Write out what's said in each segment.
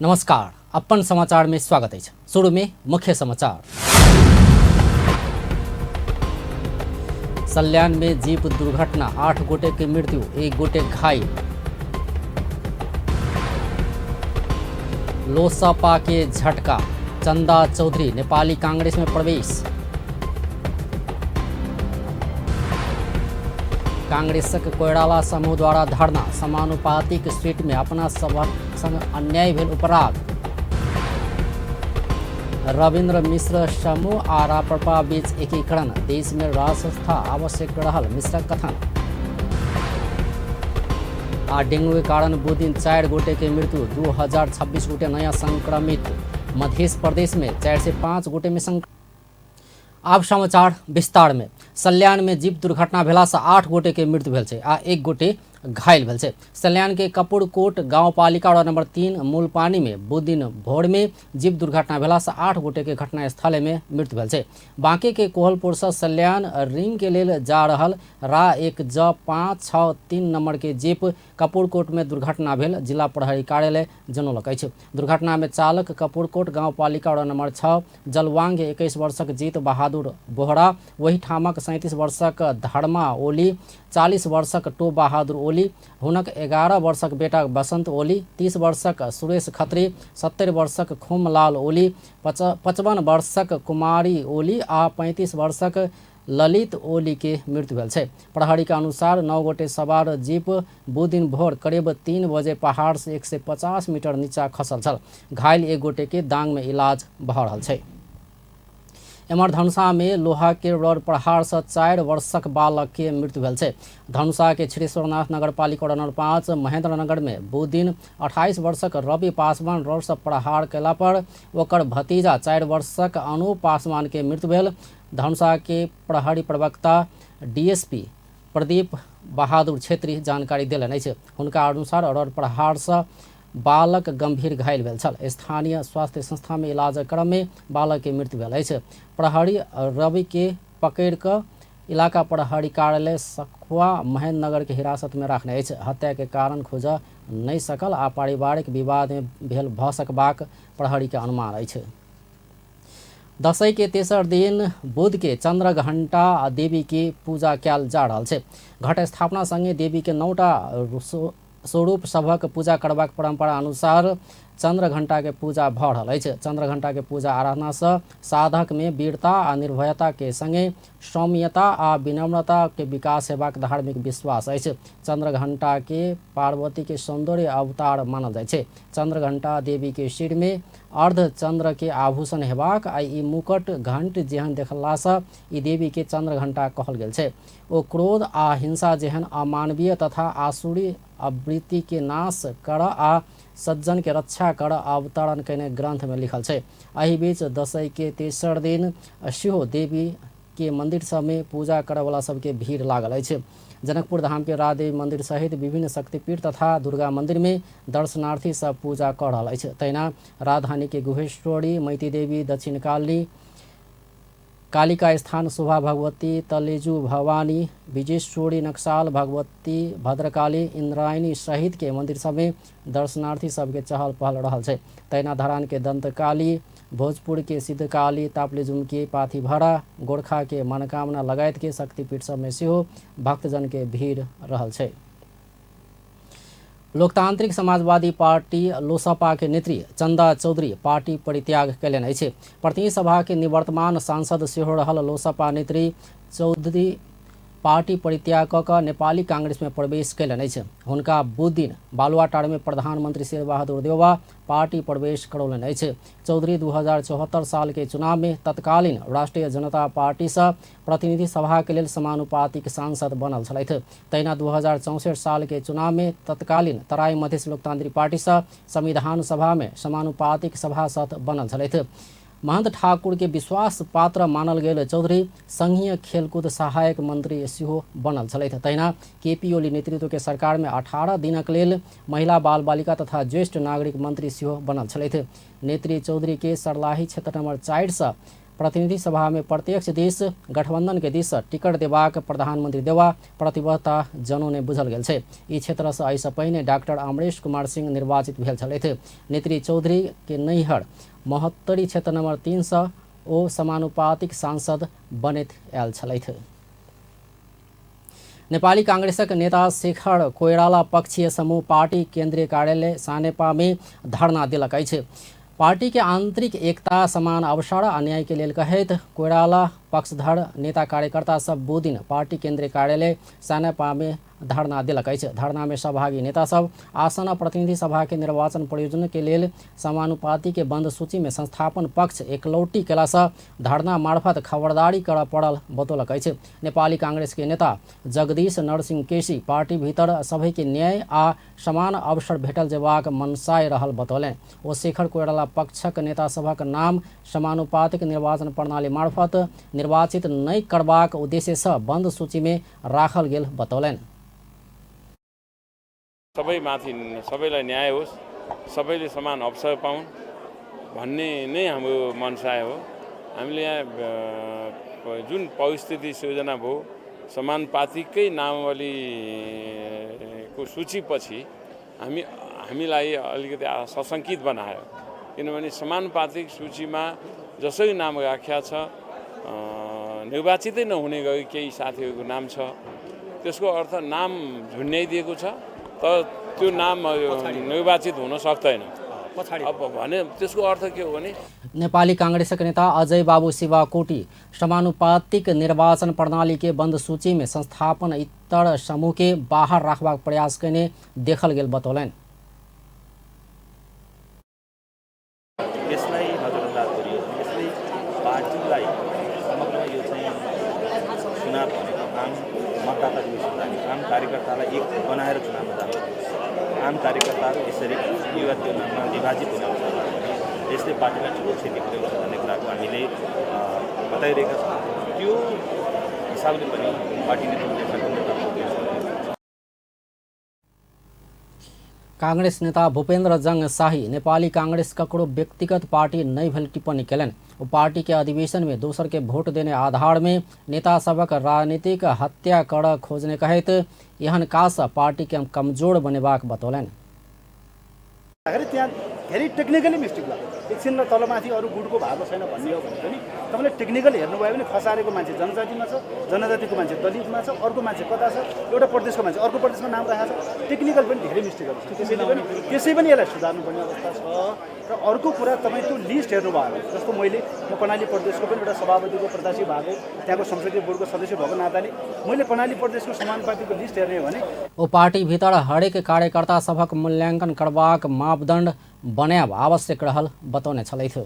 नमस्कार, अपन समाचार में स्वागत अछि। शुरू में मुख्य समाचार। सल्यान में जीप दुर्घटना, 8 गोटे के मृत्यु, 1 गोटे घायल। लोसपा के झटका, चंदा चौधरी नेपाली कांग्रेस में प्रवेश। कांग्रेसक कोइराला समूह द्वारा धरना, समानुपातिक सीट में अपना सभक संग अन्याय भेल उपराग। रविन्द्र मिश्र समूह आ राप्रपा बीच एकीकरण, देश में राज संस्था आवश्यक रहल मिश्रक कथन। आ डेंगू के कारण बुधदिन 4 गोटे के मृत्यु, 2026 गोटे नया संक्रमित। मध्य प्रदेश में 4 से 5 गोटे में संक्रमित। आब समाचार विस्तार में। सल्यान में जीप दुर्घटना भेला से 8 गोटे के मृत्यु भेल छै आ 1 गोटे घायल भेल छै। सल्यान के कपूरकोट गांवपालिका वार्ड नंबर 3 मूलपानी में बुधदिन भोर में जीप दुर्घटना भेला से 8 गोटे के घटनास्थल में मृत्यु भेल छै। बांके के कोहलपुर से सल्यान रिंग के लेल जा रहल रा 1 ज 5 6 3 नंबर के जीप कपूरकोट में दुर्घटना भेल जिला प्रहरी कार्यालय जनौलक अछि। दुर्घटना में चालक कपूरकोट गांवपालिका वार्ड नंबर 6 जलवांग 21 वर्षक जीत बहादुर बोहरा, वही ठामक 37 वर्षक धर्मा ओली, 40 वर्षक टो बहादुर ओली, हुनक 11 वर्षक बेटा बसंत ओली, 30 वर्षक सुरेश खत्री, 70 वर्षक खुमलाल ओली, 55 वर्षक कुमारी ओली आ 35 वर्षक ललित ओली के मृत्यु भेल छै। प्रहरी के अनुसार 9 गोटे सवार जीप बुधदिन भोर करीब 3 बजे पहाड़ से 150 मीटर नीचा खसल छल। घायल 1 गोटे के दांग में इलाज भऽ रहल छै। एम्हर धनुषा में लोहा के रड प्रहार से 4 वर्षक बालक के मृत्यु भेल छै। धनुषा के क्षीरेश्वरनाथ नगरपालिका वार्ड नंबर 5 महेंद्रनगर में बुधदिन 28 वर्षक रवि पासवान रड से प्रहार कयला पर ओकर भतीजा 4 वर्षक अनूप पासवान के मृत्यु भेल। धनुषा के प्रहरी प्रवक्ता डीएसपी प्रदीप बहादुर छेत्री जानकारी देलनि अछि। हुनका अनुसार रड प्रहार से बालक गंभीर घायल भेल छल। स्थानीय स्वास्थ्य संस्था में इलाज क्रम में बालक के मृत्यु भेल अछि। प्रहरी रवि के पकड़ कऽ इलाका प्रहरी कार्यालय सखुआ महेंद्रनगर के हिरासत में राखने अछि। हत्या के कारण खोजऽ नहि सकल आ पारिवारिक विवाद में भेल भऽ सकबाक प्रहरी के अनुमान अछि। दशैं के तेसर दिन बुध के चंद्रघंटा देवी के पूजा कयल जा रहल छै। घट स्थापना संगे देवी के 9टा स्वरूप सभक पूजा करबाक परंपरा अनुसार चंद्रघंटा के पूजा भऽ रहल अछि। चंद्रघंटा के पूजा आराधना से साधक में वीरता आ निर्भयता के संगे सौम्यता आ विनम्रता के विकास हेबाक धार्मिक विश्वास अछि। चंद्रघंटा के पार्वती के सौंदर्य अवतार मानल जाइ छै। चंद्रघंटा देवी के सिर में अर्ध चंद्र के आभूषण हेबाक आ ई मुकुट घंट जेहन देखलासँ ई देवी के चंद्रघंटा कहल गेल छै। ओ क्रोध आ हिंसा जेहन अमानवीय तथा आसुरी आवृत्ति के नाश कर आ सज्जन के रक्षा कर अवतरण कयने ग्रंथ में लिखल छै। एहि बीच दशैं के तेसर दिन सेहो देवी के मंदिर सब में पूजा करऽवला सबके भीड़ लागल अछि। जनकपुर धाम के राजदेवी मंदिर सहित विभिन्न शक्तिपीठ तथा दुर्गा मंदिर में दर्शनार्थी सब पूजा कऽ रहल अछि। तहिना राजधानी के गुहेश्वरी, मैती देवी, दक्षिण काली, कालिका स्थान, शोभा भगवती, तलेजू भवानी, विजेश्वरी, नक्साल भगवती, भद्रकाली, इंद्रायणी सहित के मंदिर सब में दर्शनार्थी सबके चहल पहल रहल छै। तहिना धरान के दंतकाली, भोजपुर के सिद्धकाली, तापलेजुम के पाथीभरा, गोरखा के मनोकामना लगायत के शक्तिपीठ सब में सेहो भक्तजन के भीड़ रहल छै। लोकतांत्रिक समाजवादी पार्टी लोसपा के नेत्री चंदा चौधरी पार्टी परित्याग कयलनि अछि। प्रतिनिधि सभा के निवर्तमान सांसद सेहो रहल लोसपा नेत्री चौधरी पार्टी परित्याग कऽ कऽ नेपाली कांग्रेस में प्रवेश कयलनि अछि। हुनका बुधदिन बालुवाटार में प्रधानमंत्री शेरबहादुर देउवा पार्टी प्रवेश करौलनि अछि। चौधरी 2074 साल के चुनाव में तत्कालीन राष्ट्रीय जनता पार्टी से प्रतिनिधि सभा के लेल समानुपातिक सांसद बनल छलथि। तहिना 2064 साल के चुनाव में तत्कालीन तराई मधेश लोकतांत्रिक पार्टी से संविधान सभा में समानुपातिक सभासद बनल छलथि। महंत ठाकुर के विश्वास पात्र मानल गेल चौधरी संघीय खेलकूद सहायक मंत्री सेहो बनल छलथि। तहिना केपी ओली नेतृत्व के सरकार में 18 दिनक लेल महिला बाल बालिका तथा ज्येष्ठ नागरिक मंत्री सेहो बनल छलथि। नेत्री चौधरी के सर्लाही क्षेत्र नंबर 4 से प्रतिनिधि सभा में प्रत्यक्ष दिस गठबंधन के दिस टिकट देबाक प्रधानमंत्री देवा प्रतिबद्धता जनौने बुझल गेल छै। ई क्षेत्र से एहिसँ पहिने डॉक्टर अमरेश कुमार सिंह निर्वाचित भेल छलथि। नेत्री चौधरी के नैहर महोत्तरी क्षेत्र नंबर 3 से ओ समानुपातिक सांसद बनैत आयल छलथि। नेपाली कांग्रेसक नेता शेखर कोइराला पक्षीय समूह पार्टी केंद्रीय कार्यालय सानेपा में धरना देलक अछि। पार्टी के आंतरिक एकता, समान अवसर आ न्याय के लेल कहैत कोइराला पक्षधर नेता कार्यकर्ता सब बुधदिन पार्टी केंद्रीय कार्यालय सानेपा में धरना देलक अछि। धरना में सहभागी नेता सब आसन प्रतिनिधि सभा के निर्वाचन प्रयोजन के लेल समानुपाती के बंद सूची में संस्थापन पक्ष एकलौटी केला से धरना मार्फत खबरदारी करऽ पड़ल बतौलक अछि। नेपाली कांग्रेस के नेता जगदीश नरसिंह केसी पार्टी भीतर सभी के न्याय आ समान अवसर भेटल जेबाक मनसाय रहल बतौलनि। ओ शेखर कोइराला पक्षक नेता सभक नाम समानुपातिक निर्वाचन प्रणाली मार्फत निर्वाचित नहि करबाक उद्देश्य से बंद सूची में राखल गेल बतौलनि। सबैमाथि सबैलाई न्याय होस्, सबैले समान अवसर पाउन् भन्ने नै हाम्रो मनसाय हो। हामीले यहाँ जुन परिस्थिति सिर्जना भयो, समानुपातिकै नामावलीको सूचीपछि हामीलाई अलिकति सशङ्कित बनायो, किनभने समानुपातिक सूचीमा जसरी नाम राखिया छ निर्वाचितै नहुने गरी केही साथीहरूको नाम छ। त्यसको अर्थ नाम झुन्ड्याइदिएको छ, तर त्यो नाम निर्वाचित हुन सक्दैन। अब भने त्यसको अर्थ के हो भने नेपाली कांग्रेसक नेता अजय बाबू शिवाकोटी समानुपातिक निर्वाचन प्रणाली के बंद सूची में संस्थापन इतर समूह के बाहर राखबाक प्रयास कयने देखल गेल बतौलनि। यसलाई नजरअन्दाज गरियो भने यसले पार्टीलाई समग्रमा यो चाहिँ चुनाव भनेको आम मतदाताको लागि, आम कार्यकर्तालाई एक बनाएर चुनावमा जानुपर्छ। आम कार्यकर्ताहरू यसरी यो वा त्यो नाममा विभाजित हुने अवस्था भयो भने यसले पार्टीलाई ठुलो क्षति पुर्याउँछ भन्ने कुराको हामीले बताइरहेका छौँ। त्यो हिसाबले पनि पार्टी नेतृत्वले यसलाई गम्भीरतापूर्वक लिनुपर्ने। कांग्रेस नेता भूपेन्द्र जंग शाही नेपाली कांग्रेस ककरो व्यक्तिगत पार्टी नहीं भेल टिप्पणी केलनि। ओ पार्टी के अधिवेशन में दोसर के वोट देने आधार में नेता सबक राजनीतिक हत्या कर खोजने कहैत एहन काज सँ पार्टी के कमजोर बनेबाक बतौलनि। त्यहाँ धेरै टेक्निकली मिस्टेक लाग्यो, एकछिन र तलमाथि अरू गुटको भएको छैन भन्ने हो भने पनि तपाईँले टेक्निकल हेर्नुभयो भने खसारेको मान्छे जनजातिमा छ, जनजातिको मान्छे दलितमा छ, अर्को मान्छे कता छ, एउटा प्रदेशको मान्छे अर्को प्रदेशमा नाम राखेको छ। टेक्निकल पनि धेरै मिस्टेकहरू छ। त्यसै पनि यसलाई सुधार्नुपर्ने अवस्था छ। र अर्को कुरा तपाईँ त्यो लिस्ट हेर्नुभयो भने जस्तो म कर्णाली प्रदेशको पनि एउटा सभापतिको प्रत्याशी भएको, त्यहाँको संसदीय बोर्डको सदस्य भएको नाताले मैले कर्णाली प्रदेशको समानुपातिको लिस्ट हेर्ने हो भने ओ पार्टी भीतर हरेक कार्यकर्ता सभक मूल्यांकन करबाक मापदण्ड बनायब आवश्यक रहल बतौने छलथि।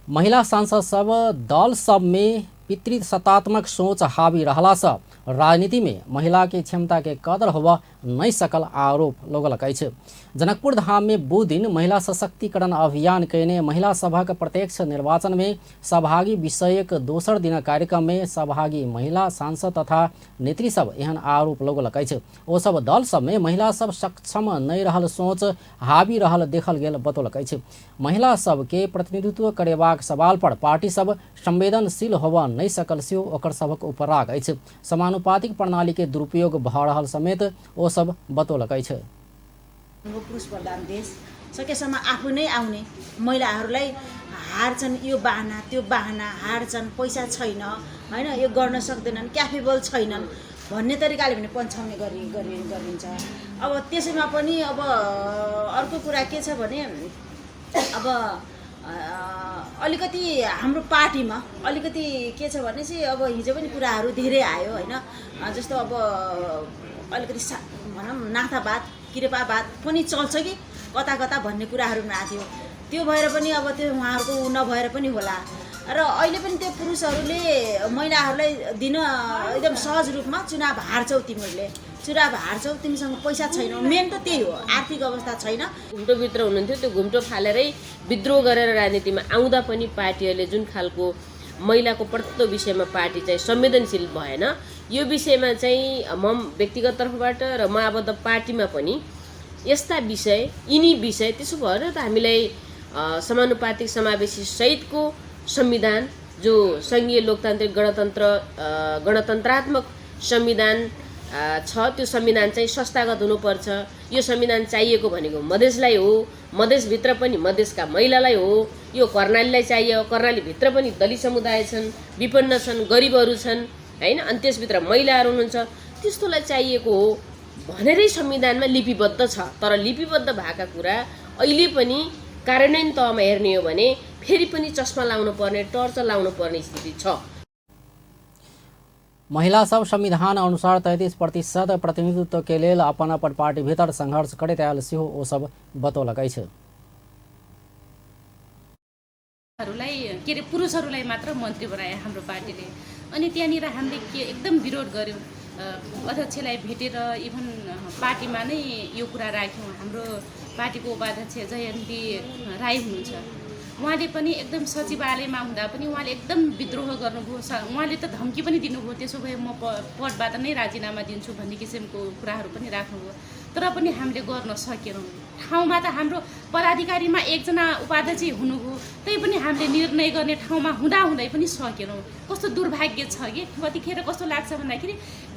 महिला सांसद सब दल सब में पितृसत्तात्मक सोच हावी रहला से राजनीति में महिला के क्षमता के कदर होवा नहीं सकल आरोप लगलक अछि। जनकपुर धाम में बुध दिन महिला सशक्तिकरण अभियान कयने महिला सभक प्रत्यक्ष निर्वाचन में सहभागी विषयक दोसर दिन कार्यक्रम में सहभागी महिला सांसद तथा नेत्री सब एहन आरोप लगलक अछि। ओ सब दल सब में महिला सब सक्षम नहीं रहल सोच हावी रहल देखल गेल बतौलक अछि। महिला सब के प्रतिनिधित्व करेबाक सवाल पर पार्टी सब संवेदनशील होवा नहीं सकल सेहो ओकर सभक उपराग अछि। समानुपातिक प्रणाली के दुरुपयोग भऽ रहल समेत ओ सब बतौलक अछि। पुरुष प्रधान देश सकेसम्म आफू नै आउने महिलाहरूलाई हार्छन्, यो बहाना त्यो बहाना हार्छन्, पैसा छैन हैन, यो गर्न सक्दैनन्, क्यापेबल छैनन् भन्ने तरिकाले भने पन्छाउने गरिन्छ। अब त्यसैमा पनि अब अर्को कुरा के छ भने अब अलिकति हाम्रो पार्टीमा अलिकति के छ भने चाहिँ अब हिजो पनि कुराहरू धेरै आयो हैन, जस्तो अब अलिकति भनौँ नातावाद कृपावाद पनि चल्छ कि कता कता भन्ने कुराहरू पनि आएको थियो। त्यो भएर पनि अब त्यो उहाँहरूको ऊ नभएर पनि होला। र अहिले पनि त्यो पुरुषहरूले महिलाहरूलाई दिन एकदम सहज रूपमा चुनाव हार्छौ, तिमीहरूले चुनाव हार्छौ, तिमीसँग पैसा छैन, मेन त त्यही हो, आर्थिक अवस्था छैन। घुम्टोभित्र हुनुहुन्थ्यो, त्यो घुम्टो फालेरै विद्रोह गरेर राजनीतिमा आउँदा पनि पार्टीहरूले जुन खालको महिलाको प्रतित्व विषयमा पार्टी चाहिँ संवेदनशील भएन, यो विषयमा चाहिँ म व्यक्तिगत तर्फबाट र म आबद्ध पार्टीमा पनि यस्ता विषय यिनी विषय त्यसो भएर त हामीलाई समानुपातिक समावेशी सहितको संविधान, जो सङ्घीय लोकतान्त्रिक गणतन्त्र गणतन्त्रात्मक संविधान छ, त्यो संविधान चाहिँ संस्थागत हुनुपर्छ। यो संविधान चाहिएको भनेको मधेसलाई हो, मधेसभित्र पनि मधेसका महिलालाई हो। यो कर्णालीलाई चाहियो, कर्णालीभित्र पनि दलित समुदाय छन्, विपन्न छन्, गरिबहरू छन् हैन, अनि त्यसभित्र महिलाहरू हुनुहुन्छ, त्यस्तोलाई चाहिएको हो भनेरै संविधानमा लिपिबद्ध छ। तर लिपिबद्ध भएका कुरा अहिले पनि कार्यान्वयन तहमा हेर्ने हो भने फेरि पनि चस्मा लाउनु पर्ने, टर्च लाउनु पर्ने स्थिति छ। महिला सब संविधान अनुसार 33% प्रतिनिधित्व के लेल अपन अपन पार्टी भीतर संघर्ष करैत आयल सेहो ओ सब बतौलक अछि। के अरे पुरुषहरूलाई मात्र मन्त्री बनायो हाम्रो पार्टीले, अनि त्यहाँनिर हामीले के एकदम विरोध गऱ्यौँ। अध्यक्षलाई भेटेर इभन पार्टीमा नै यो कुरा राख्यौँ। हाम्रो पार्टीको उपाध्यक्ष जयन्ती राई हुनुहुन्छ, उहाँले पनि एकदम सचिवालयमा हुँदा पनि उहाँले एकदम विद्रोह गर्नुभयो। उहाँले त धम्की पनि दिनुभयो, त्यसो भए म पदबाट नै राजीनामा दिन्छु भन्ने किसिमको कुराहरू पनि राख्नुभयो। तर पनि हामीले गर्न सकेनौँ। ठाउँमा त हाम्रो पदाधिकारीमा एकजना उपाध्यक्ष हुनुभयो, तै पनि हामीले निर्णय गर्ने ठाउँमा हुँदाहुँदै पनि सकेनौँ। कस्तो दुर्भाग्य छ कि कतिखेर कस्तो लाग्छ भन्दाखेरि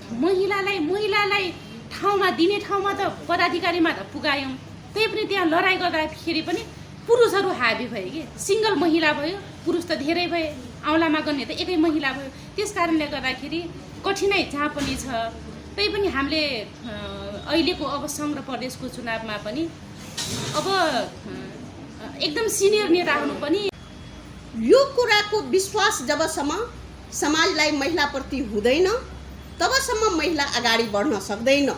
महिलालाई ठाउँमा दिने ठाउँमा त पदाधिकारीमा त पुगायौँ, त्यही पनि त्यहाँ लडाइँ गर्दाखेरि पनि पुरुषहरू हाबी भए कि सिङ्गल महिला भयो, पुरुष त धेरै भए, औँलामा गर्ने त एकै महिला भयो। त्यस कारणले गर्दाखेरि कठिनाइ जहाँ पनि छ, तै पनि हामीले अहिलेको अब सङ्घ र प्रदेशको चुनावमा पनि अब एकदम सिनियर नेताहरू पनि यो कुराको विश्वास जबसम्म समाजलाई महिलाप्रति हुँदैन तबसम्म महिला अगाडि बढ्न सक्दैन।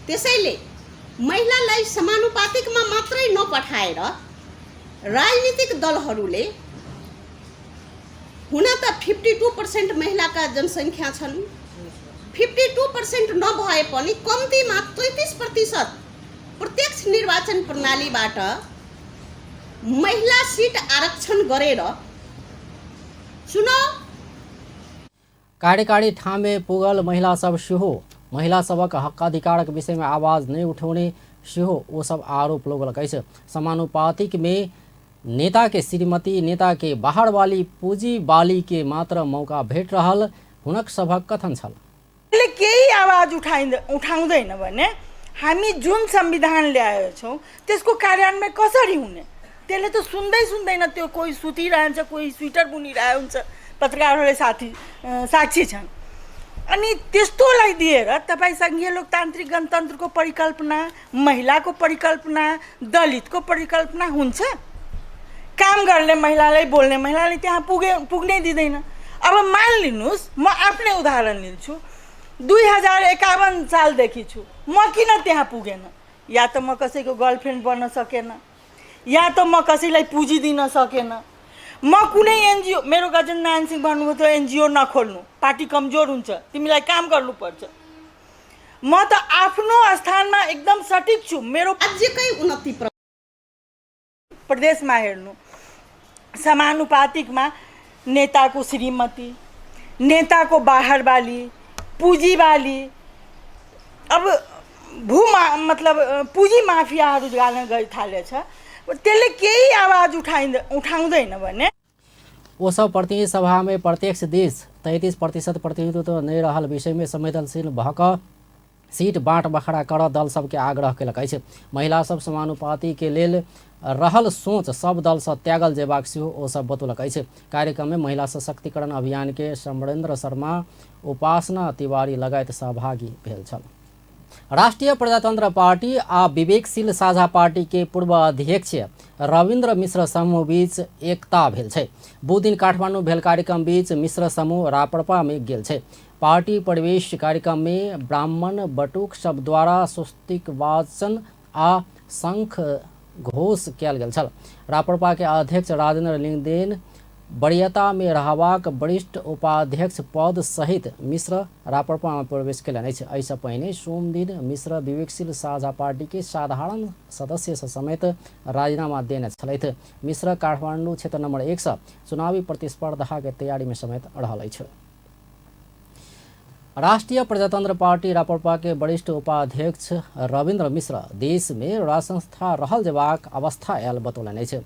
त्यसैले महिलालाई समानुपातिकमा मात्रै नपठाएर राजनीतिक दलहरूले, हुन त 52% महिलाका जनसङ्ख्या छन्, 52% नभए पनि कम्तीमा 33% प्रत्यक्ष निर्वाचन प्रणालीबाट महिला सिट आरक्षण गरेर चुनाव कार्यकारी ठाममे पुगल महिला सब सेहो महिला सबक हक अधिकारक विषयमे आवाज नहि उठौने सेहो ओ सब आरोप लगौलक अछि। समानुपातिक में नेता के श्रीमती, नेता के बाहर वाली, पूंजी वाली के मात्र मौका भेट रहल हुनक सभक कथन छल। केही आवाज उठाउँदैन भने हामी जुन संविधान ल्याएका छौँ त्यसको कार्यान्वयन कसरी हुने? त्यसले त सुन्दै सुन्दैन। त्यो कोही सुतिरहन्छ, कोही स्वेटर बुनिरहेको हुन्छ, पत्रकारहरूले साक्षी छन्। अनि त्यस्तोलाई दिएर तपाईँ सङ्घीय लोकतान्त्रिक गणतन्त्रको परिकल्पना, महिलाको परिकल्पना, दलितको परिकल्पना हुन्छ? काम गर्ने महिलालाई, बोल्ने महिलाले त्यहाँ पुग्नै दिँदैन। अब मानिलिनुहोस्, म आफ्नै उदाहरण लिन्छु। 2051 सालदेखि छु म, किन त्यहाँ पुगेन? या त म कसैको गर्लफ्रेन्ड बन्न सकेन, या त म कसैलाई पुँजी दिन सकेन, म कुनै एनजिओ, मेरो गजेन्द्र नारायण सिंह भन्नुभयो थियो एनजिओ नखोल्नु, पार्टी कमजोर हुन्छ, तिमीलाई काम गर्नुपर्छ। म त आफ्नो स्थानमा एकदम सठिक छु। मेरो राज्यकै उन्नति प्रदेशमा हेर्नु, समानुपातिकमा नेताको श्रीमती, नेताको बाहरवाली, पुँजीवाली, अब मतलब पुँजी माफियाहरू जान गइ थालेछ। त्यसले केही आवाज उठाउँदैन भने ओ सब प्रतिनिधि सभा में प्रत्यक्ष देश 33% प्रतिनिधित्व नहि रहल विषय में संवेदनशील भऽ कऽ सीट बाँट बखरा कर दल सबके आग्रह केलक अछि। महिला सब समानुपाती के लेल रहल सोच सब दल से त्यागल जेबाक सेहो ओ सब बतौलक अछि। कार्यक्रम में महिला सशक्तिकरण अभियान के समरेंद्र शर्मा, उपासना तिवारी लगायत सहभागी भेल छल। राष्ट्रिय प्रजातंत्र पार्टी आ विवेकशील साझा पार्टी के पूर्व अध्यक्ष रविन्द्र मिश्र समूह बीच एकता भेल छै। बुधदिन काठमाडौँ भेल कार्यक्रम बीच मिश्र समूह राप्रपा में गेल छै। पार्टी प्रवेश कार्यक्रम में ब्राह्मण बटुक सब द्वारा स्वस्तिक वाचन आ शंख घोष कयल गेल छल। राप्रपा के अध्यक्ष राजेन्द्र लिंगदेन वरीयता में रहबाक वरिष्ठ उपाध्यक्ष पद सहित मिश्र राप्रपा में प्रवेश कयलनि अछि। एहिसँ पहिने सोमदिन मिश्र विवेकशील साझा पार्टी के साधारण सदस्य समेत राजीनामा देने छलथि। मिश्र काठमाडौँ क्षेत्र नंबर 1 से चुनावी प्रतिस्पर्धा के तैयारी में समेत रहल अछि। राष्ट्रिय प्रजातंत्र पार्टी राप्रपा के वरिष्ठ उपाध्यक्ष रविन्द्र मिश्र देश में राज संस्था रहल जेबाक अवस्था आयल बतौलनि अछि।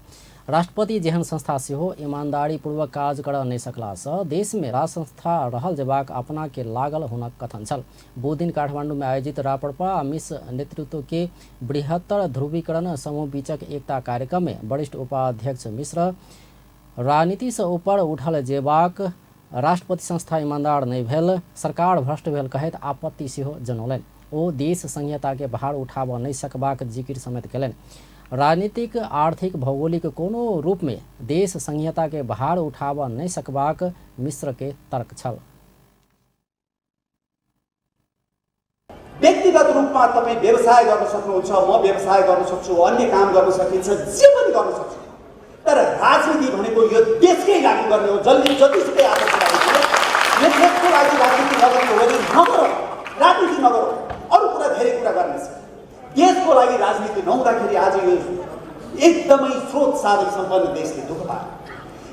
राष्ट्रपति जेहन संस्था सेहो ईमानदारी पूर्वक काज कर नहि सकलासँ देशमे राज संस्था रहल जेबाक अपना के लागल हुनक कथन छल। बुधदिन काठमाडौँमे आयोजित राप्रपा आ मिस नेतृत्व के बृहत्तर ध्रुवीकरण समूह बीचक एकता कार्यक्रममे वरिष्ठ उपाध्यक्ष मिश्र राजनीतिसँ ऊपर उठल जेबाक राष्ट्रपति संस्था ईमानदार नहि भेल, सरकार भ्रष्ट भेल कहैत आपत्ति सेहो जनौलनि। ओ देश संहिता के भार उठाबऽ नहि सकबाक जिकिर समेत केलनि। राजनीतिक, आर्थिक, भौगोलिक कोनो रूपमे देश संहिता के भार उठाबऽ नहि सकबाक मिश्र के तर्क छल। व्यक्तिगत रूपमा तपाईँ व्यवसाय गर्न सक्नुहुन्छ, म व्यवसाय गर्न सक्छु, अन्य काम गर्न सकिन्छ, जे पनि गर्न सक्छु, तर राजनीति भनेको यो देशकै लागि गर्ने हो। जसले जतिसुकै आदर्श यो देशको लागि राजनीति नगर्ने हो भने नगर, राजनीति नगरौँ, अरू कुरा धेरै कुरा गर्नेछ। देशको लागि राजनीति नहुँदाखेरि आज यो एकदमै स्रोत साधन सम्पन्न देशले दुःख पायो।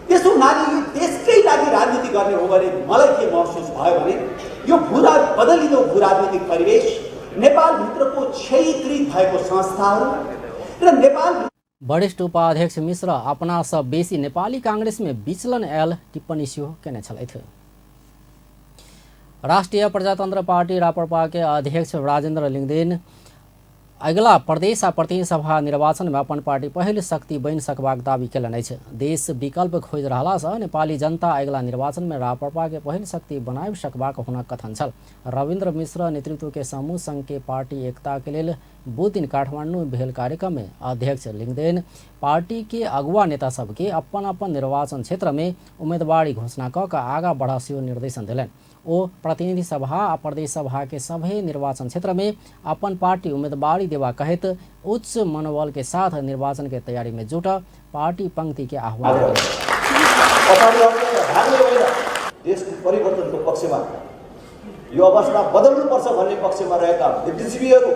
त्यसो हुनाले यो देशकै लागि राजनीति गर्ने हो भने मलाई के महसुस भयो भने यो बदलिँदो भू राजनीतिक परिवेश, नेपालभित्रको क्षयीकृत भएको संस्थाहरू र नेपाल वरिष्ठ उपाध्यक्ष मिश्र अपनासँ बेसी नेपाली कांग्रेसमे विचलन आयल टिप्पणी सेहो केने छलथि। राष्ट्रिय प्रजातन्त्र पार्टी राप्रपा के अध्यक्ष राजेन्द्र लिङ्गदेन अगिला प्रदेश आ प्रतिनिधि सभा निर्वाचनमे अपन पार्टी पहिल शक्ति बनि सकबाक दावी केलनि अछि। देश विकल्प खोजि रहलासँ नेपाली जनता अगिला निर्वाचनमे राप्रपा के पहिल शक्ति बनाबि सकबाक हुनक कथन छल। रविन्द्र मिश्र नेतृत्व के समूह संघ के पार्टी एकता के लेल बुधदिन काठमाडौँ भेल कार्यक्रम में अध्यक्ष लिङ्गदेन पार्टी के अगुवा नेता सबके अपन अपन निर्वाचन क्षेत्र में उम्मेदवारी घोषणा कऽ कऽ आगा बढ़ा सेहो निर्देशन देलनि। ओ प्रतिनिधि सभा आ प्रदेश सभा के सभे निर्वाचन क्षेत्र में अपन पार्टी उम्मीदवारी देवा कहैत उच्च मनोबल के साथ निर्वाचन के तैयारी में जुट पार्टी पंक्ति के आह्वान केलनि। देशको परिवर्तनको पक्षमा, यो अवस्था बदल्नुपर्छ भन्ने पक्षमा रहेका बुद्धिजीवीहरू,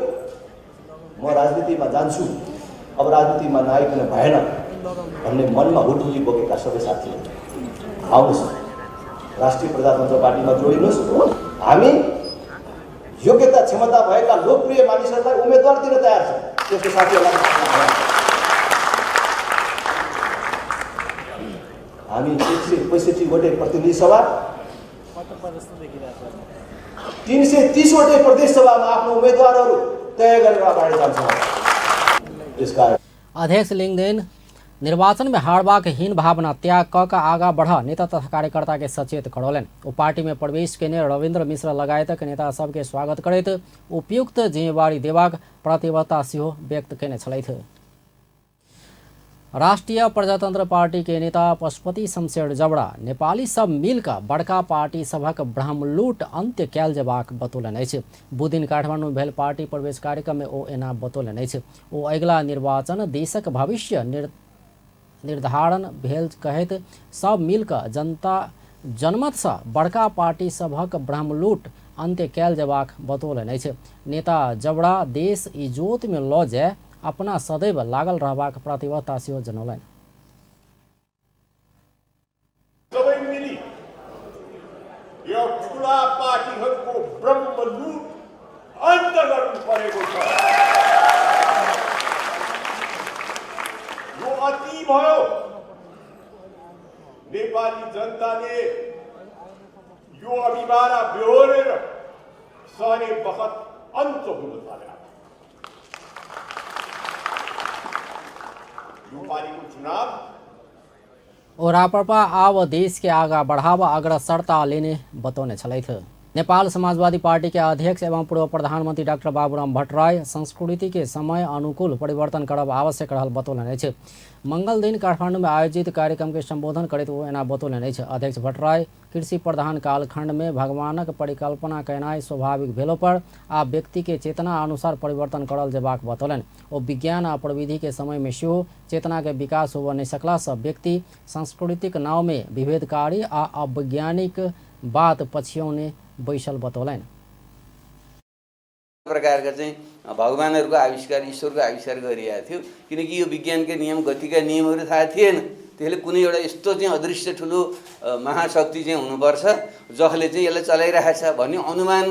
म राजनीतिमा जान्छु, अब राजनीतिमा नआइकन भएन भन्ने मनमा हुटहुटी बोकेका सबै साथीहरू आउनुहोस्, राष्ट्रिय प्रजातन्त्र पार्टीमा जोडिनुहोस्। हामी योग्यता क्षमता भएका लोकप्रिय मानिसहरूलाई उम्मेदवार दिन तयार छौँ। त्यस्तो साथीहरूलाई हामी 165 वटै प्रतिनिधि सभा, 330 वटै प्रदेश सभामा आफ्नो उम्मेदवारहरू तय गरेर अगाडि जान्छौँ। त्यसकारण अध्यक्ष लिङ्गदेन निर्वाचन में हारबाक हीन भावना त्याग क कऽ आगा बढ़ नेता तथा कार्यकर्ता के सचेत करौलनि। ओ पार्टी में प्रवेश केने रविन्द्र मिश्र लगायतक नेता सबके स्वागत करैत उपयुक्त जिम्मेवारी देबाक प्रतिबद्धता सेहो व्यक्त केने छलथि। राष्ट्रिय प्रजातन्त्र पार्टी के नेता पशुपति शमशेर जबड़ा नेपाली सब मिलकर बड़का पार्टी सभक ब्रह्मलूट अंत्य कयल जेबाक बतौलनि अछि। बुधदिन काठमाडौँ भेल पार्टी प्रवेश कार्यक्रम में ओ एना बतौलनि अछि। ओ अगिला निर्वाचन देशक भविष्य निर्धारण भेल कहैत सब मिलकर जनता जनमतसँ बड़का पार्टी सभक ब्रह्मलूट अंत्य कयल जेबाक बतौलनि अछि। नेता जबड़ा देश इजोत में लऽ जाय अपना सदैव लागल रहबाक प्रतिबद्धता सेहो जनौलनि। सबै मिली यो ठुला पार्टीहरूको ब्रह्मलुट अन्त गर्नु परेको छ। यो अति भयो। नेपाली जनताले यो अभिभारा बेहोरेर सहने बखत अन्त हुन थाल्यो। यो पालिको चुनाव ओ राप्रपा आब देश के आगा बढ़ावा अग्रसरता लेने बतौने छलथि। नेपाल समाजवादी पार्टी के अध्यक्ष एवं पूर्व प्रधानमंत्री डाक्टर बाबूराम भट्टराई संस्कृति के समय अनुकूल परिवर्तन करब आवश्यक रहल बतौलनि अछि। मंगल दिन काठमाडौँ में आयोजित कार्यक्रम के संबोधन करैत ओ एना बतौलनि अछि। अध्यक्ष भट्टराई कृषि प्रधान कालखंड में भगवानक परिकल्पना केनाइ स्वाभाविक भेलो पर आ व्यक्ति के चेतना अनुसार परिवर्तन करल जेबाक बतौलनि। ओ विज्ञान आ प्रविधि के समय में सेहो चेतना के विकास होबय नहि सकला सँ व्यक्ति सांस्कृतिक नाव में विभेदकारी आ अवैज्ञानिक बात पछ्यौने बैसल बतौलनि। प्रकारका चाहिँ भगवानहरूको आविष्कार, ईश्वरको आविष्कार गरिएको थियो, किनकि यो विज्ञानका नियम, गतिका नियमहरू थाहा थिएन। त्यसले कुनै एउटा यस्तो चाहिँ अदृश्य ठुलो महाशक्ति चाहिँ हुनुपर्छ जसले चाहिँ यसलाई चलाइरहेछ भन्ने अनुमान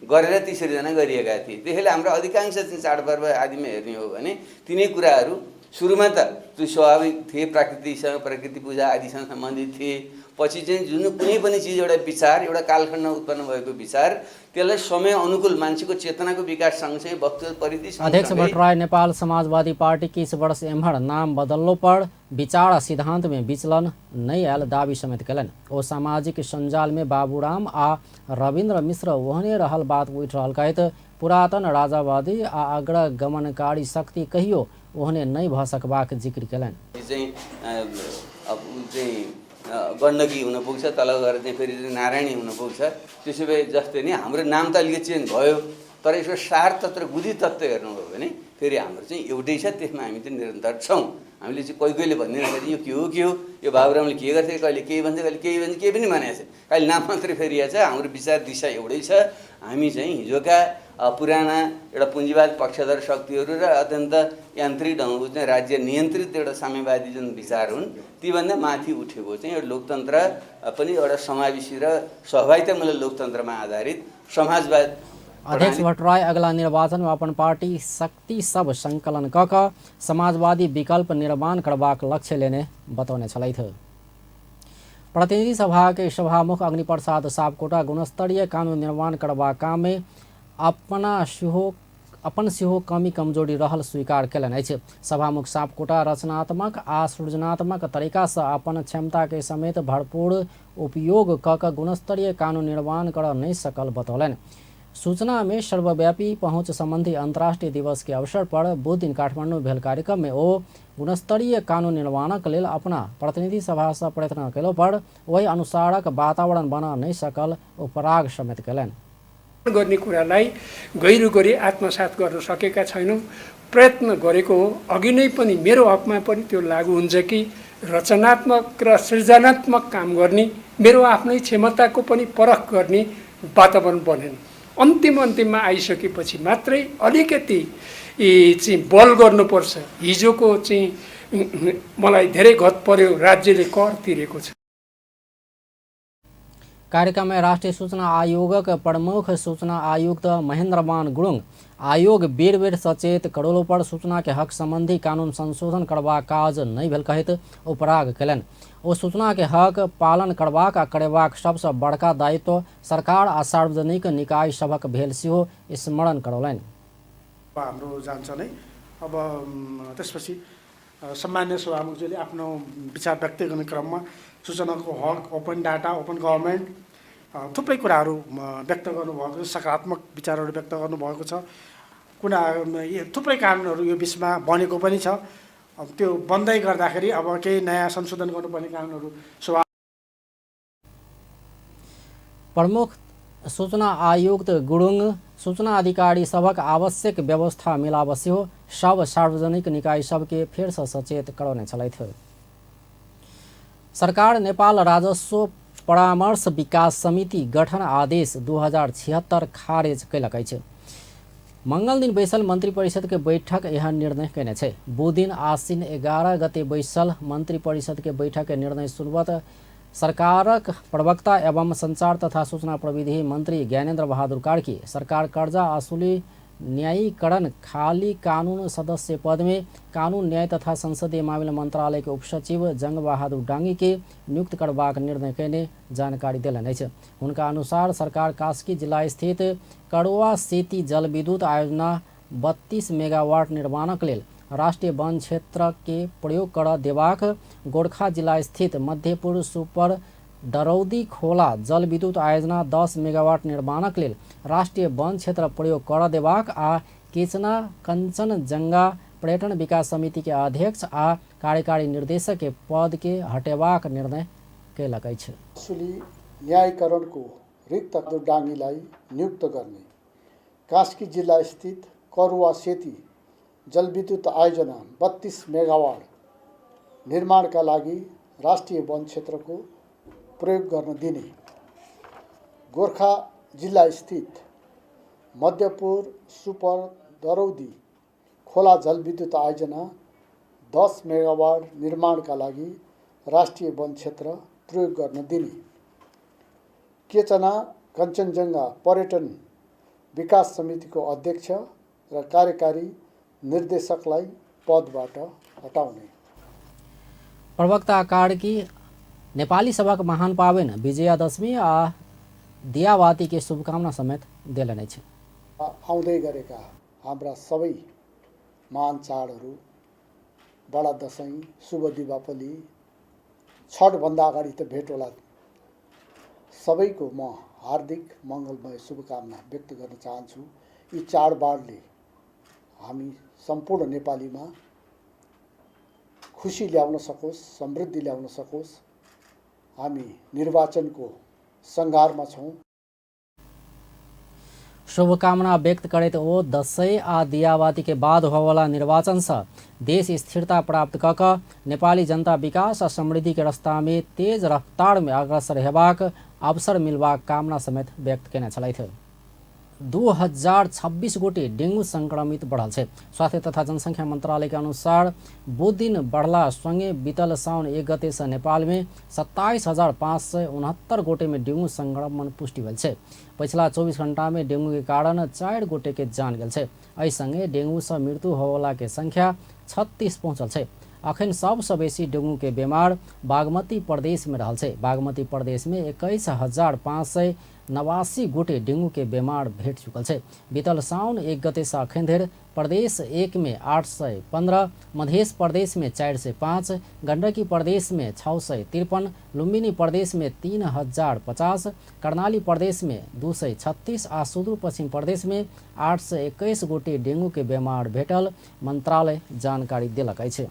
गरेर ती सृजना गरिएका थिए। त्यसैले हाम्रो अधिकांश चाहिँ चाडपर्व आदिमा हेर्ने हो भने तिनै कुराहरू सुरुमा त त्यो स्वाभाविक थिए, प्राकृतिसँग, प्रकृति पूजा आदिसँग सम्बन्धित थिए। पछि चाहिँ जुन कुनै पनि चिज एउटा विचार, एउटा कालखण्डमा उत्पन्न भएको विचार, त्यसलाई समय अनुकूल मान्छेको चेतनाको विकास सँगसँगै वस्तु परिधि। अध्यक्ष भट्टराई नेपाल समाजवादी पार्टी किछ वर्ष एम्हर नाम बदललो पर विचार आ सिद्धांत में विचलन नहि आयल दावी समेत कयलनि। ओ सामाजिक सञ्जाल में बाबूराम आ रविन्द्र मिश्र ओहने रहल बात उठि रहल कहैत पुरातन राजावादी आ अग्रगमनकारी शक्ति कहियो ओहने नहि भऽ सकबाक जिक्र कयलनि। चाहिँ अब चाहिँ गण्डकी हुन पुग्छ, तल गएर चाहिँ फेरि नारायणी हुन पुग्छ। त्यसो भए जस्तै नै हाम्रो नाम त अलिकति चेन्ज भयो, तर यसको सार तत्त्व र गुदी तत्त्व हेर्नुभयो भने फेरि हाम्रो चाहिँ एउटै छ, त्यसमा हामी चाहिँ निरन्तर छौँ। हामीले चाहिँ कोही कोहीले भनिदिँदाखेरि यो के हो के हो, यो बाबुरामले के गर्छ, कहिले केही भन्छ, कहिले केही भन्छ, केही पनि भनेको छ, कहिले नाम मात्रै फेरिएको छ। हाम्रो विचार दिशा एउटै छ। हामी चाहिँ हिजोका पुराना एउटा पुँजीवाद पक्षधर शक्तिहरू र अत्यन्त यान्त्रिक ढङ्गको चाहिँ राज्य नियन्त्रित एउटा साम्यवादी जुन विचार हुन् तीभन्दा माथि उठेको चाहिँ एउटा लोकतन्त्र पनि एउटा समावेशी र सहभागितामूलक लोकतन्त्रमा आधारित समाजवाद। अध्यक्ष भट्टराई अगला निर्वाचन में अपन पार्टी शक्ति सब संकलन क क समाजवादी विकल्प निर्माण करबाक लक्ष्य लेने बतौने छलथि। प्रतिनिधि सभा के सभामुख अग्निप्रसाद सापकोटा गुणस्तरीय कानून निर्माण करबाक काम में अपन सेहो कमी कमजोरी रहल स्वीकार कयलनि अछि। सभामुख सापकोटा रचनात्मक आ सृजनात्मक तरीका से अपन क्षमता के समेत भरपूर उपयोग क क गुणस्तरीय कानून निर्माण कर नहि सकल बतौलनि। सूचना में सर्वव्यापी पहुंच संबंधी अंतर्राष्ट्रीय दिवस के अवसर पर बुध दिन काठमांडू भेल कार्यक्रम में ओ गुणस्तरीय कानून निर्माणक लेल अपना प्रतिनिधि सभा से प्रयत्न कयलो पर ओहि अनुसारक वातावरण बना नहि सकल उपराग समेत कयलनि। गर्ने कुरालाई गहिरो गरी आत्मसात गर्न सकेका छैनौँ, प्रयत्न गरेको हो। अघि नै पनि मेरो हकमा पनि त्यो लागू हुन्छ कि रचनात्मक र सृजनात्मक काम गर्ने, मेरो आफ्नै क्षमताको पनि परख गर्ने वातावरण बनेन। अन्तिम अन्तिममा आइसकेपछि मात्रै अलिकति चाहिँ बल गर्नुपर्छ। हिजोको चाहिँ मलाई धेरै घत पर्यो, राज्यले कर तिरेको छ। कार्यक्रम में राष्ट्रीय सूचना आयोगक प्रमुख सूचना आयुक्त महेंद्रमान गुरुङ आयोग बेर बेर सचेत करोलो पर सूचना के हक संबंधी कानून संशोधन करबाक काज नहि भेल कहैत उपराग कयलनि। ओ सूचना के हक पालन करबाक आ करेबाक सबसँ बड़का दायित्व सरकार आ सार्वजनिक निकाय सभक भेल सेहो स्मरण करौलनि। हाम्रो जान्छ नै। अब त्यसपछि सम्मान्य सभामुखजीले आफ्नो विचार व्यक्त गर्ने क्रममा सूचनाको हक, ओपन डाटा, ओपन गभर्मेन्ट थुप्रै कुराहरू व्यक्त गर्नुभएको छ, सकारात्मक विचारहरू व्यक्त गर्नुभएको छ। कुना थुप्रै कानुनहरू यो बिचमा बनेको पनि छ। अब त्यो बन्दै गर्दाखेरि अब केही नयाँ संशोधन गर्नुपर्ने कानुनहरू सभा प्रमुख सूचना आयुक्त गुरुङ सूचना अधिकारी सभक आवश्यक व्यवस्था मिलाब सेहो सब सार्वजनिक निकाय सबके फेरसँ सचेत करौने छलथि। सरकार नेपाल राजस्व परामर्श विकास समिति गठन आदेश 2076 खारेज कयलक अछि। मंगल दिन बैसल मंत्रिपरिषद के बैठक एहन निर्णय कयने छै। बुध दिन आश्विन 11 गते बैसल मंत्रिपरिषद के बैठक के निर्णय सुनबत सरकारक प्रवक्ता एवं संचार तथा सूचना प्रविधि मंत्री ज्ञानेन्द्र बहादुर कार्की सरकार कर्जा असुली न्यायीकरण खाली कानून सदस्य पद में कानून न्याय तथा संसदीय मामिला मंत्रालय के उपसचिव जंग बहादुर डांगी के नियुक्त करबाक निर्णय कयने जानकारी देलनि अछि। हुनका अनुसार सरकार कास्की जिला स्थित कड़ुआ सेती जलविद्युत आयोजना 32 मेगावाट निर्माणक लेल राष्ट्रीय वन क्षेत्र के प्रयोग कर देबाक, गोरखा जिला स्थित मध्यपुर सुपर दरौदी खोला जल विद्युत आयोजना 10 मेगावाट निर्माणक लेल राष्ट्रीय वन क्षेत्र प्रयोग कर देबाक आ केचना कंचनजंगा पर्यटन विकास समिति के अध्यक्ष आ कार्यकारी निर्देशक के पद के हटेबाक निर्णय कयलक अछि। असुली न्यायीकरणको रिक्त डाँगीलाई नियुक्त गर्ने, कास्की जिल्ला स्थित करुवा सेती जलविद्युत आयोजना 32 मेगावाट निर्माणका लागि राष्ट्रिय वन क्षेत्रको प्रयोग गर्न दिने, गोरखा जिल्ला स्थित मध्यपुर सुपर दरौदी खोला जलविद्युत आयोजना 10 मेगावाट निर्माणका लागि राष्ट्रिय वन क्षेत्र प्रयोग गर्न दिने, केचना कञ्चनजङ्घा पर्यटन विकास समितिको अध्यक्ष र कार्यकारी निर्देशकलाई पदबाट हटाउने। प्रवक्ता कार्की नेपाली सभक महान पाबनि विजयादशमी आ दियाबाती के शुभकामना समेत देलनि अछि। आउँदै गरेका हाम्रा सबै महान चाडहरू बडा दशैं, शुभ दीपावली, छठभन्दा अगाडि त भेट होला, सबैको म हार्दिक मङ्गलमय शुभकामना व्यक्त गर्न चाहन्छु। यी चाडबाडले हामी सम्पूर्ण नेपालीमा खुसी ल्याउन सकोस्, समृद्धि ल्याउन सकोस्। हामी निर्वाचनको सङ्घारमा छौँ। शुभकामना व्यक्त करैत ओ दशैं आ दियाबाती के बाद होवला निर्वाचन से देश स्थिरता प्राप्त क क नेपाली जनता विकास आ समृद्धि के रास्ता में तेज रफ्तार में अग्रसर हेबाक अवसर मिलबाक कामना समेत व्यक्त केने छलथि। 2026 गोटे डेंगू संक्रमित बढ़ल छै। स्वास्थ्य तथा जनसंख्या मंत्रालय के अनुसार बुध दिन बढ़ला संगे बीतल साउन 1 गते से नेपाल में 27,569 गोटे में डेंगू संक्रमण पुष्टि भेल छै। पछिला 24 घंटा में डेंगू के कारण 4 गोटे के जान गेल छै। एहि संगे डेंगू से मृत्यु होवला के संख्या 36 पहुंचल छै। अखन सबसँ बेसी डेंगू के बीमार बागमती प्रदेश में रहल छै। बागमती प्रदेश में 21,589 गोटे डेंगू के बीमार भेट चुकल छै। बीतल साउन 1 गते से अखन धरि प्रदेश 1 में 815, मध्य प्रदेश में 405, गंडकी प्रदेश में 653, लुम्बिनी प्रदेश में 3,050, कर्णाली प्रदेश में 236 आ सुदूरपश्चिम प्रदेश में 821 गोटे डेंगू के बीमार भेटल मंत्रालय जानकारी देलक अछि।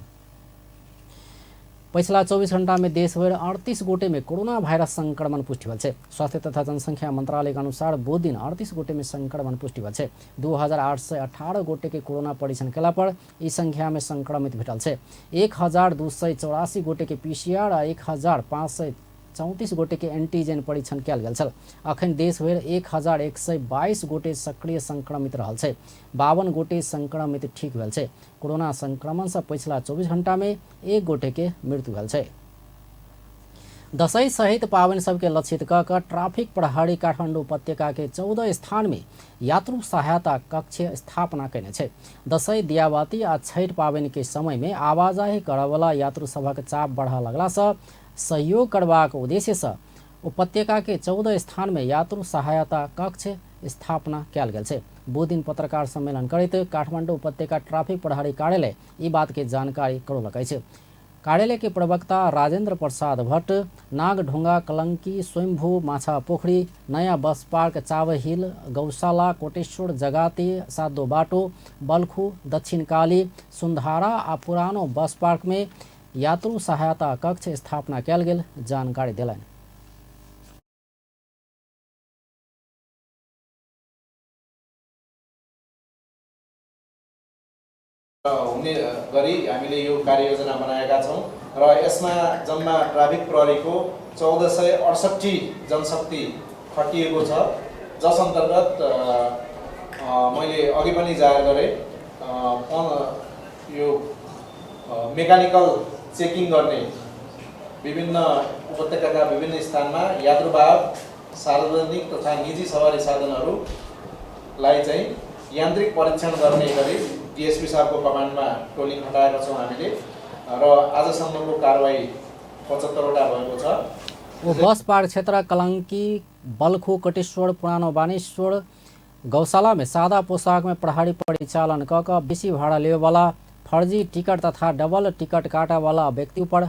पछिला 24 घंटा में देशभरि 38 गोटे में कोरोना वायरस संक्रमण पुष्टि भेल छै। स्वास्थ्य तथा जनसंख्या मंत्रालय के अनुसार बुध दिन 38 गोटे में संक्रमण पुष्टि भेल छै। 2,818 गोटे के कोरोना परीक्षण केला पर ई संख्या में संक्रमित भेटल छै। 1,284 गोटे के पीसीआर आ 1,534 गोटे के एंटीजन परीक्षण कयल गेल छल। अखन देशभरि 1,122 गोटे सक्रिय संक्रमित रहल छै। 52 गोटे संक्रमित ठीक भेल छै। कोरोना संक्रमण से पछिला 24 घंटा में 1 गोटे के मृत्यु भेल छै। दशैं सहित पाबनि सबके लक्षित क क ट्राफिक प्रहरी काठमाडौँ उपत्यका के 14 स्थान में यात्रु सहायता कक्ष स्थापना केने छै। दशैं, दियाबाती आ छठि पाबनि के समय में आवाजाही करयवला यात्रु सभक चाप बढ़ऽ लगला से सहयोग करबाक उद्देश्य से उपत्यका के 14 स्थान में यात्रु सहायता कक्ष स्थापना कयल गेल छै। बुध दिन पत्रकार सम्मेलन करैत काठमाडौँ उपत्यका ट्राफिक प्रहरी कार्यालय ई बात के जानकारी करौलक अछि। कार्यालय के प्रवक्ता राजेंद्र प्रसाद भट्ट नागढुंगा, कलंकी, स्वयंभू, माछा पोखरी, नयाँ बस पार्क, चावहिल, गौशाला, कोटेश्वर, जगाती, सादो बाटो, बल्खू, दक्षिणकाली, सुंधारा आ पुरानो बस पार्क में यात्रु सहायता कक्ष स्थापना कयल गेल जानकारी देलनि। हुने गरी हामीले यो कार्ययोजना बनाएका छौँ र यसमा जम्मा ट्राफिक प्रहरीको 1468 जनशक्ति खटिएको छ, जस अन्तर्गत मैले अघि पनि जाहेर गरेँ यो मेकानिकल चेकिङ गर्ने विभिन्न उपत्यकाका विभिन्न स्थानमा यात्रुवाहक, सार्वजनिक तथा निजी सवारी साधनहरूलाई चाहिँ यान्त्रिक परीक्षण गर्ने गरी डिएसपी साहबको कमान्डमा टोली खटाएका छौँ हामीले र आजसम्मको कारवाही 75वटा भएको छ। ओ बस पार्क क्षेत्र कलंकी, बल्खु, कोटेश्वर, पुरानो बानेश्वर, गौशाला में सादा पोशाक में प्रहरी परिचालन क क बेसी भाड़ा लेवेवाला, फर्जी टिकट तथा डबल टिकट काटऽवाला व्यक्ति पर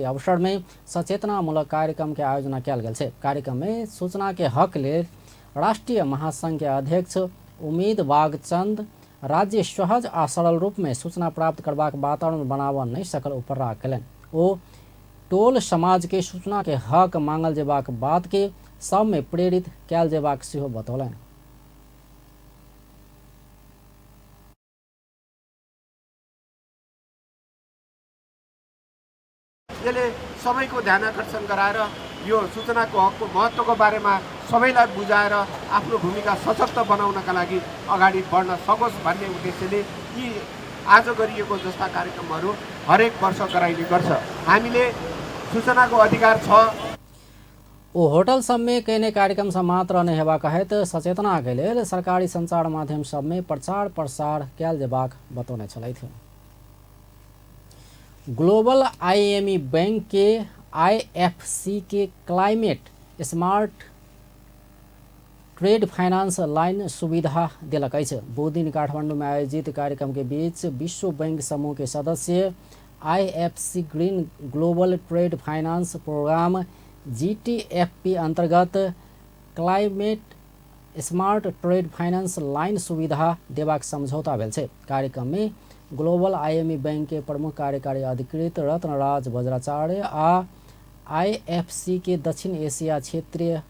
अवसर में सचेतनामूलक कार्यक्रम के आयोजना कयल गेल छै। कार्यक्रम में सूचना के हक लेल राष्ट्रीय महासंघ के अध्यक्ष उम्मीद बागचंद राज्य सहज आ सरल रूप में सूचना प्राप्त करबाक वातावरण बनाबऽ नहि सकल उपरा कयलनि। ओ टोल समाज के सूचना के हक मांगल जेबाक बात के सब में प्रेरित कयल जेबाक सेहो बतौलनि। यसले सबैको ध्यान आकर्षण गराएर यो सूचनाको हकको महत्त्वको बारेमा सबैलाई बुझाएर आफ्नो भूमिका सशक्त बनाउनका लागि अगाडि बढ्न सकोस् भन्ने उद्देश्यले यी आज गरिएको जस्ता कार्यक्रमहरू हरेक वर्ष गराइने गर्छ। हामीले सूचनाको अधिकार छ। ओ होटल सबमे कयने कार्यक्रम से मात्र नहि हेबाक हेतु सचेतना के लेल सरकारी संचार माध्यम सबमे प्रचार प्रसार कयल जेबाक बतौने छलथि। ग्लोबल आईएमई बैंक के आईएफसी के climate smart trade finance line सुविधा देलक अछि। बुधदिन काठमांडू में आयोजित कार्यक्रम के बीच विश्व बैंक समूह के सदस्य IFC green global trade finance programme GTFP अंतर्गत climate smart trade finance line सुविधा देबाक समझौता भेल छै। कार्यक्रम में ग्लोबल आईएमई बैंक के प्रमुख कार्यकारी अधिकृत रत्नराज वज्राचार्य आ आईएफसी के दक्षिण एशिया क्षेत्रीय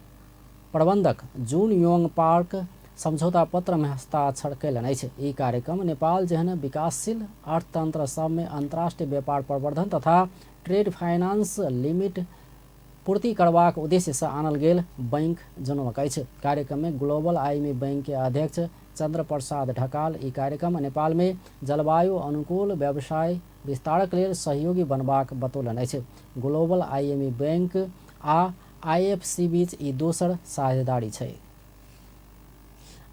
प्रबंधक जून योंग पार्क समझौता पत्र में हस्ताक्षर कयलनि अछि। ई कार्यक्रम नेपाल जेहन विकासशील अर्थतंत्र सब में अंतर्राष्ट्रीय व्यापार प्रवर्धन तथा ट्रेड फाइनेंस लिमिट पूर्ति करबाक उद्देश्य से आनल गेल बैंक जनौलक अछि। कार्यक्रम में ग्लोबल आईएमई बैंक के अध्यक्ष चंद्र प्रसाद ढकाल ई कार्यक्रम नेपाल में जलवायु अनुकूल व्यवसाय विस्तारक लेल सहयोगी बनबाक बतौलनि अछि। ग्लोबल आईएमई बैंक आ आईएफसी बीच ई दोसर साझेदारी छै।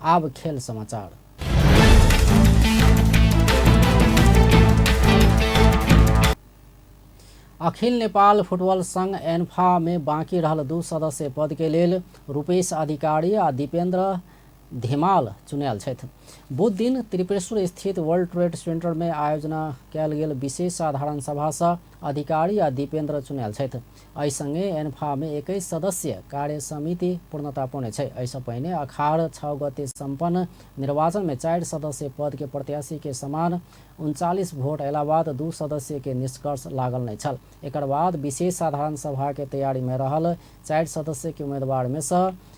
आब खेल समाचार। अखिल नेपाल फुटबॉल संघ एन्फा में बाँकी रहल 2 सदस्य पद के लेल रूपेश अधिकारी आ दीपेंद्र धिमाल चुनायल छथि। बुध दिन त्रिपुरेश्वर स्थित वर्ल्ड ट्रेड सेंटर में आयोजना कयल गेल विशेष साधारण सभा से अधिकारी आ दीपेंद्र चुनायल छथि। एहि संगे एन्फा में 21 सदस्य कार्य समिति पूर्णता पौने छै। एहिसँ पहिने अखाड़ 6 गते सम्पन्न निर्वाचन में 4 सदस्य पद के प्रत्याशी के समान 39 वोट अयला बाद 2 सदस्य के निष्कर्ष लागल नहि छल। एकर बाद विशेष साधारण सभा के तैयारी में रहल 4 सदस्य के उम्मीदवार में से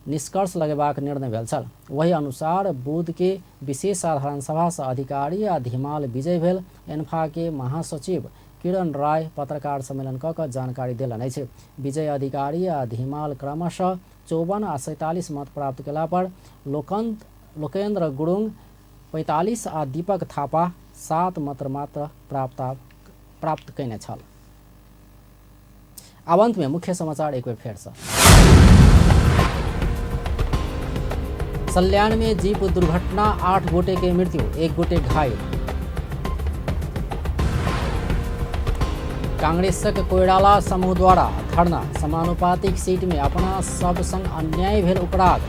निष्कर्ष लगेबाक निर्णय भेल छल। वही अनुसार बुध के विशेष साधारण सभा से अधिकारी आ धिमाल विजय भेल एन्फा के महासचिव किरण राय पत्रकार सम्मेलन क के जानकारी देलनि अछि। विजय अधिकारी आ धिमाल क्रमशः 54 आ 47 मत प्राप्त कयला पर लोकेन्द्र गुरुङ 45 आ दीपक थापा 7 मत मात्र प्राप्त कयने छल। आब अंत में मुख्य समाचार एक बेर फेर से। सल्यान में जीप दुर्घटना, 8 गोटे के मृत्यु, 1 गोटे घायल। कांग्रेसक कोइराला समूह द्वारा धरना, समानुपातिक सीट में अपना सब संग अन्याय भेल उपराग।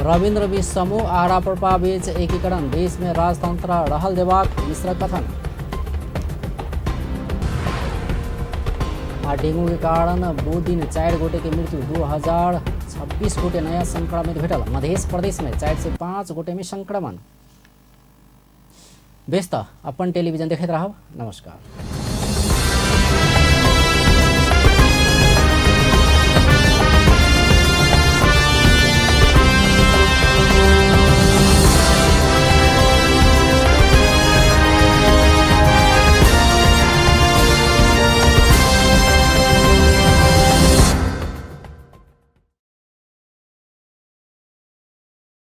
रविन्द्र मिश्र समूह आ राप्रपा बीच एकीकरण, देश में राजतंत्र रहल देबाक मिश्र कथन। आ डेंगू के कारण बुध दिन 4 गोटे के मृत्यु, 2026 गोटे नया संक्रमित भेटल। मध्य प्रदेश में 4 से 5 गोटे में संक्रमण। बेस त अपन टेलीविजन देखैत रहब। नमस्कार।